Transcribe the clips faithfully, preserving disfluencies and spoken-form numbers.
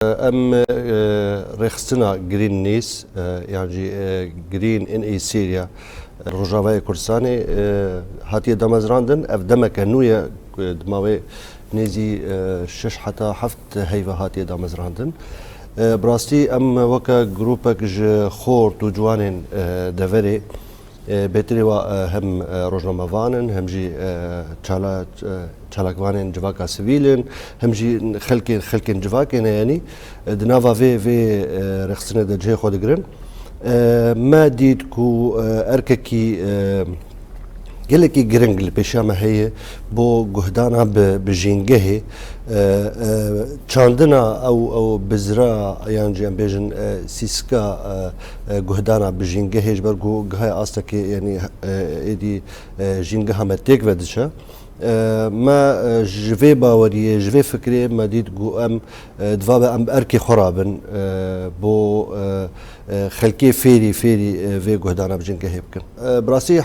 Em e, rêxistina Green News, e, yan jî e, Green in Assyria, e, Rojavayê Kurdistanê e, hatiye damezrandin. Ev demeke nû ye, e, di mawê nêzî e, şeş heta heft heyva hatiye damezrandin. E, bi rastî em weke grûpek ji xort û ciwanên e, deverê, e, bêtirê wa e, hem e, rojnamevan in, hem jî e, çala-, e, çalakvanên civaka sivîl in, hem jî xelkên, xelkên civakê ne, yanî e, di nava vê, vê e, rêxistinê de cihê xwe digirin. E, me dît ku e, erkekî e, gelekî giring li pêşiya me heye bo guhdana bi, bi jîngehê, e, e, çandina ew, ew bizra yan jî em bêjin e, sîska e, e, guhdana bi jîngehê, ji ber ku giha astekê, yanî e, êdî e, jîngeha me têk ve diçe. E, me e, ji vê baweriyê, ji vê fikrê me dît ku em e, divabe em erkê xwe rabin e, bo e, e, xelkê fêrî, fêrî e, vê guhdana bi jîngehê bikin. E, bi rastî e,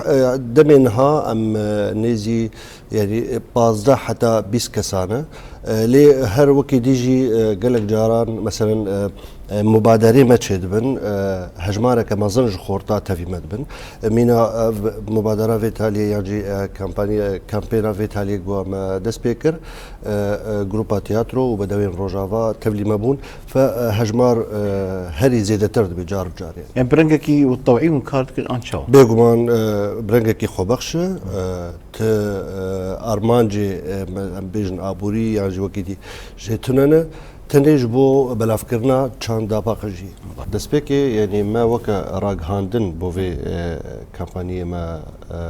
demê niha em e, nêzî, yanî e, pazdeh heta bîst kesan e. E, lê her wekî dî jî e, gelek caran, meselen e, e, mubaderê me çêdibin, e, hejmareke mezin ji xorta tevî me dibin. E, mîna ev mubadera vê taliyê yan jî e, kampanya, kampêna vê taliyê ku me dest pê kir, e, e, grupa tiyatro û bedewên Rojava tevlî me bûn. Fe e, hejmar e, herî zêdetir dibe car bi carê. Em bi rengekî û tewî hûn kar dikin an çawa? Bêguman e, bi rengekî xwebexş e. E, ti e, armancê e, me, em bêjin aborî yan jî wekî dî jê tune ne. Tenê ji bo belavkirina çanda paqijî. Destpêkê, yanî me weke ragihandin bo vê e, kampanyê me e,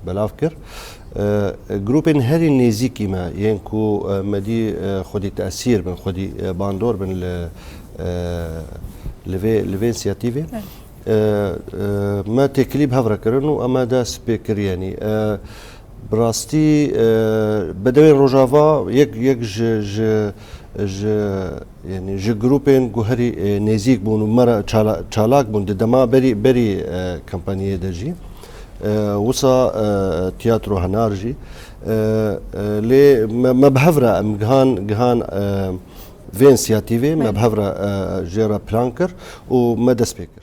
belav kir. E, grûpên herî nêzîkî me, yên ku e, me dî e, xwedî tesîr bin, xwedî e, bandor bin li e, li vê, li vê însiyatîvê. E, e, me têkilî bi hev re kirin û em e dest pê kir, yanî e, bi rastî e, bedewên Rojava yek, yek ji, ji, ji, yanî ji grûpên ku herî e, nêzîk bûn û me re çala-, çalak bûn di dema berî, berî e, kampanyayê de jî. E, wisa e, tiyatro henar jî. E, e, lê me, me bi hev re em gihan, gihan e, vê însiyatîvê, me bi hev re e, jê re plan kir û me dest pê kir.